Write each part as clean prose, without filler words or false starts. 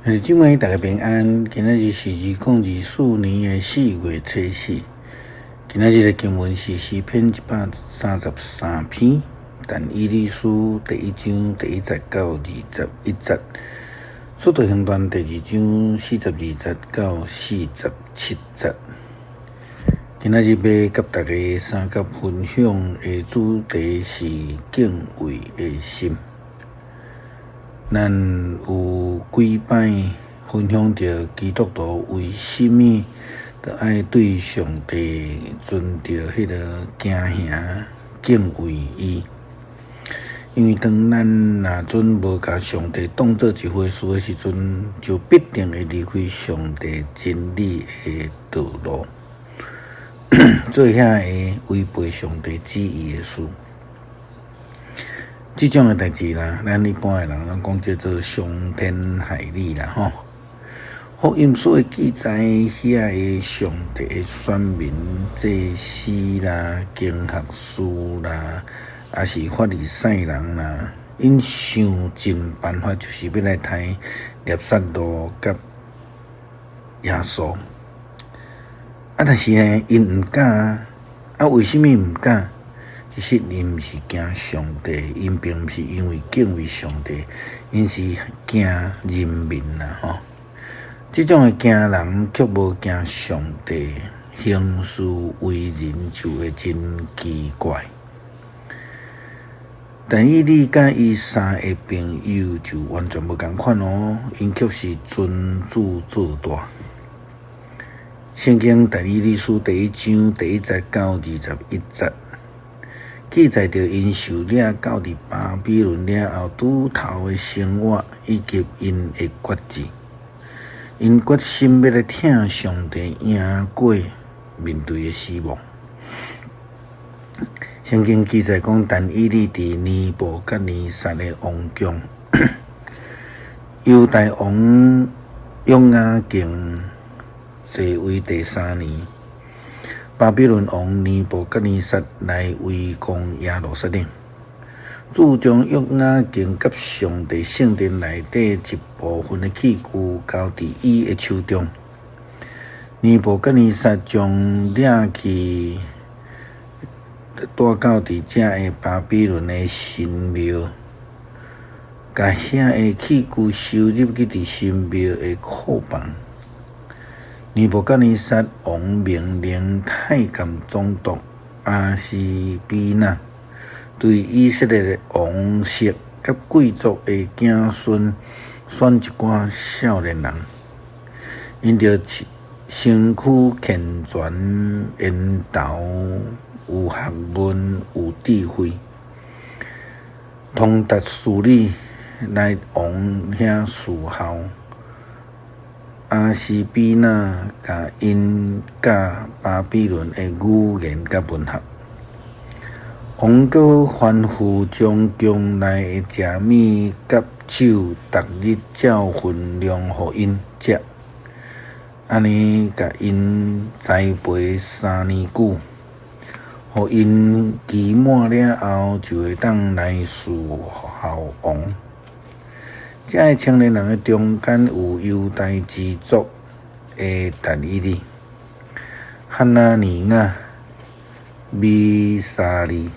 兄弟姊妹，大家平安。今仔日是2024年的4月初四。今仔日的經文是詩篇133篇，但以理書第一章第一節到21節，使徒行傳第二章42節到47節。今仔日欲佮大家相佮分享的主題是敬畏的心。咱有幾擺分享著基督徒為啥物著愛對上帝存著彼个驚嚇敬畏伊？因為當咱若準無共上帝當做一回事的時陣，就必定會離開上帝真理的道路，做遐个違背上帝旨意的事。這種的代誌啦，咱一般的人攏講叫做傷天害理啦，吼。福音書的記載，遐个上帝的選民、祭司啦、經學師啦，抑是法利賽人啦，𪜶想盡辦法，就是欲來刣拉撒路佮耶穌。啊，但是呢，𪜶毋敢啊！啊，為啥物毋敢？其實𪜶毋是驚上帝，𪜶並毋是因為敬畏上帝，𪜶是驚人民啦，吼。這種的驚人，卻無驚上帝，行事為人就會真奇怪。但以理佮伊三个朋友就完全無仝款哦，𪜶卻是尊主做大。聖經但以理書第一章第一節到21節。記載著𪜶受掠到佇巴比倫了後，拄頭的生活以及𪜶的決志。𪜶決心欲來疼上帝，贏過面對的死亡。聖經記載講，但以理佇尼布甲尼撒的王宮，猶大王約雅敬在位第三年，巴比倫王尼布甲尼撒來圍攻耶路撒冷，主將約雅敬佮上帝聖殿內底一部分的器具交佇伊的手中。尼布甲尼撒將掠去帶到佇遮的巴比倫的神廟，共遐的器具收入去佇神廟的庫房。尼布甲尼撒王命令太監總督阿斯比納對以色列的王室佮貴族的子孫選一寡少年人，𪜶著身軀健全、緣投、有學問、有智慧、通達事理，來王遐侍候。阿斯比納共𪜶教巴比倫的語言佮文學。王閣吩咐將宮內的食物佮酒，逐日照份量予𪜶食，按呢共𪜶栽培3年久，予𪜶期滿了後，就會當來侍候王。這个青年人的中間有猶大支族的但以理、哈拿尼雅、米沙利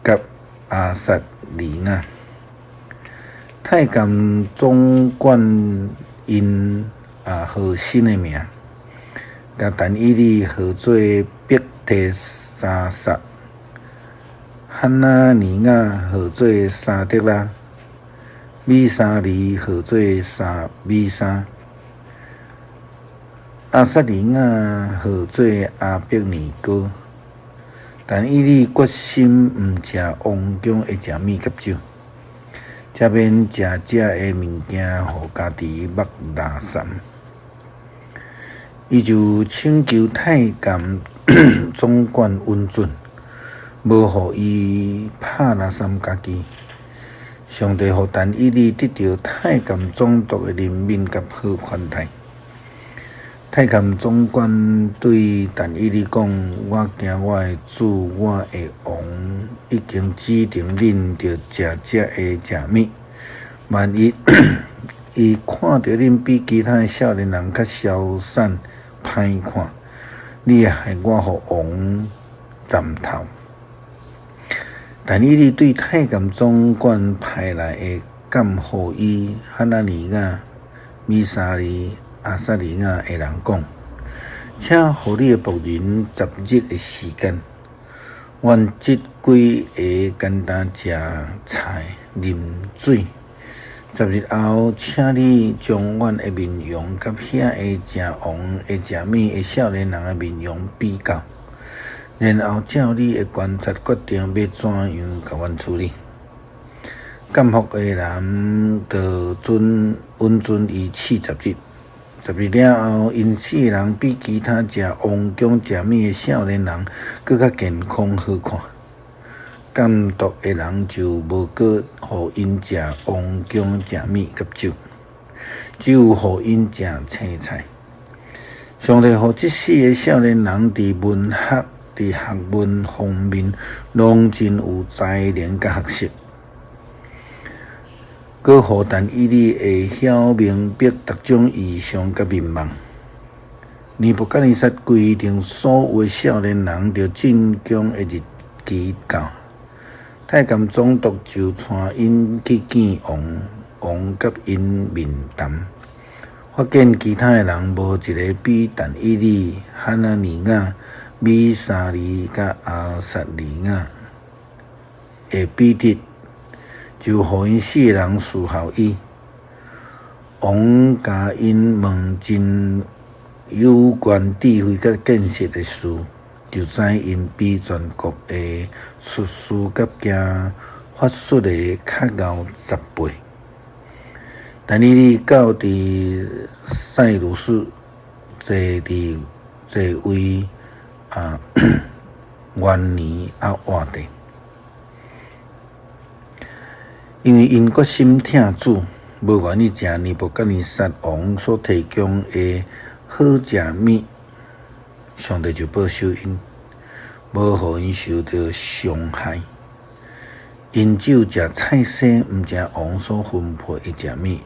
佮亞撒利雅。太監總管𪜶也號新的名，共但以理號做伯提沙撒，哈拿尼雅號做沙得拉。米沙利號做沙米沙，亞撒利雅號做亞伯尼歌。但以理決心毋食王宮的食物佮酒，才免食這个物件，予家己目抐潲。伊就請求太監總管允准，無予伊拍抐潲家己。上帝予但以理得著太監總督的憐憫佮好款待。太監總管對但以理講：我驚我的主，我的王已經指定恁著食這个食物，萬一伊看著恁比其他的少年人較瀟散歹看，你會害我予王斬頭。但以理對太監總管派來的監護伊哈拿尼雅、米沙利、亞撒利雅的人講：請予你的僕人十日的時間，阮這幾个干焦食菜、啉水。十日後，請你將阮的面容佮遐个食王會食物的少年人的面容比較，然後照你的觀察決定欲怎樣共阮處理。監護的人就准允准伊試十日。十日了後，𪜶四个人比其他食王宮食物的少年人閣較健康好看。監督的人就無閣予𪜶食王宮食物佮酒，只有予𪜶食青菜。上帝予這四个少年人佇文學、佇學問方面，攏真有才能佮學識。閣予但以理會曉明白逐種異象佮面夢。尼布甲尼撒規定所有的少年人著進宮的日期到，太監總督就帶𪜶去見王，王佮𪜶面談，發現其他的人無一个比但以理、哈拿尼雅、米沙利佮亞撒利雅會比得。就予𪜶四个人侍候伊。王共𪜶問真有關智慧佮見識的事，就知𪜶比全國的術士佮行法術的較𠢕十倍。但以理到佇賽魯士坐佇坐位啊元年猶活著。因為𪜶決心疼主，無願意食尼布甲尼撒王所提供的好食物，上帝就保守𪜶，無予𪜶受著傷害。𪜶只有食菜蔬，毋食王所分配的食物，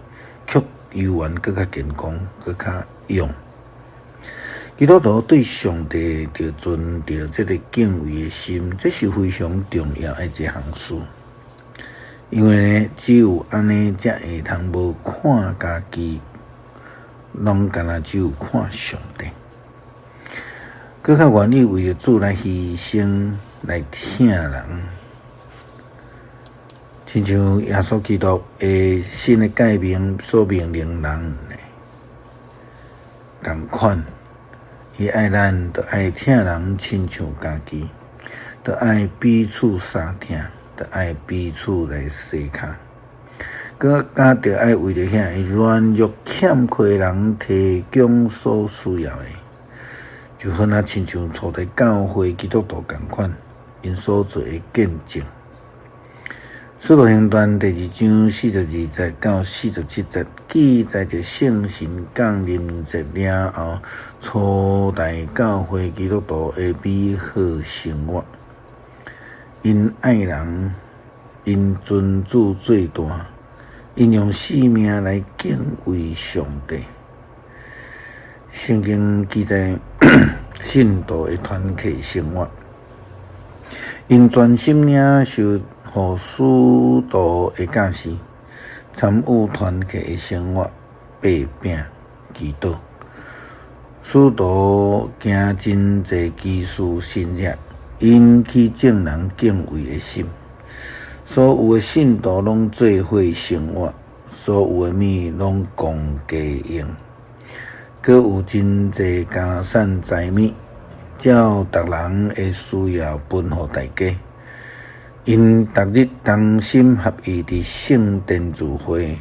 卻猶原閣較健康，閣較勇。基督徒對上帝著存著這个敬畏的心，這是非常重要的一項事。因為呢，只有按呢，才會通無看家己，攏干焦只有看上帝。閣較願意為著主來犧牲，來疼人。親像耶穌基督的新的誡命所命令人的仝款，伊愛咱，著愛疼人親像家己，著愛彼此相疼。著愛彼此來相跤，閣加著愛為著遐个軟弱欠缺的人提供所需要的，就好若親像初代教會基督徒仝款，𪜶所做的見證。使徒行傳第二章42節到47節記載著聖神降臨節了後，初代教會基督徒的美好生活。𪜶愛人，𪜶尊主做大，𪜶用性命來敬畏上帝。聖經記載信徒的團契生活，𪜶專心領受予使徒的教示，參與團契的生活，擘餅祈禱。使徒行真濟奇事神蹟，引起眾人敬畏的心。所有的信徒攏做伙生活，所有的物攏共家用。閣有真濟家產財物，照逐人的需要分予大家。𪜶逐日同心合意佇聖殿聚會，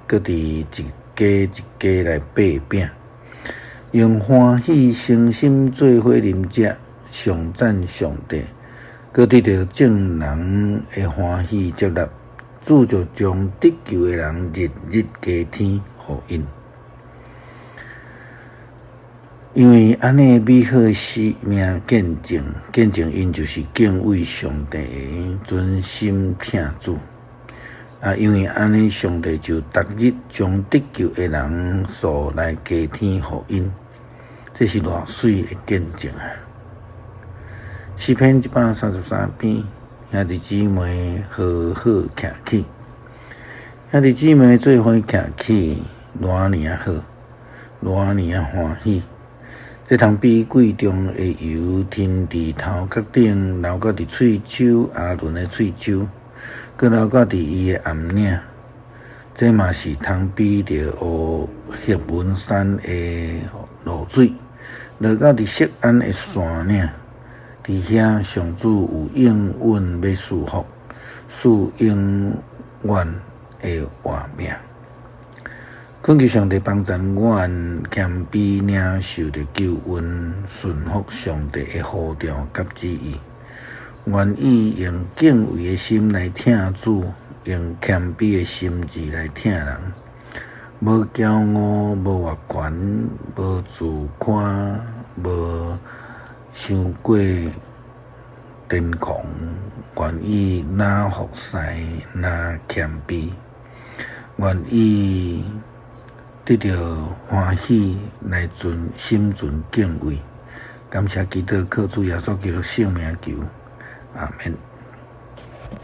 閣佇一家一家來擘餅，用歡喜誠心做伙啉食，頌讚上帝，閣得著眾人的歡喜接納，主就將得救的人日日加添予𪜶。因為按呢美好的生命見證，見證𪜶就是敬畏上帝的，專心疼主。啊，因為按呢，上帝就逐日將得救的人數來加添予𪜶，這是偌媠的見證啊！詩篇133篇，兄弟姊妹好好徛起，兄弟姊妹做伙徛起，偌爾仔好，偌爾仔歡喜。這通比貴重的油添佇頭殼頂，流到佇喙鬚，亞倫的喙鬚，閣流到佇伊的暗領。這嘛是通比著烏赫門山的露水，落到佇錫安的山嶺。佇遐，上主有應允欲賜福，賜永遠的活命。懇求上帝幫贊阮謙卑領受著救恩，順服上帝的呼召佮旨意，願意用敬畏的心來疼主，用謙卑的心志來疼人，無驕傲，無越權，無自誇，無傷過癲狂，願意若服侍，若謙卑，願意得著歡喜來存心存敬畏。感謝基督，靠主耶穌基督聖名求，阿們。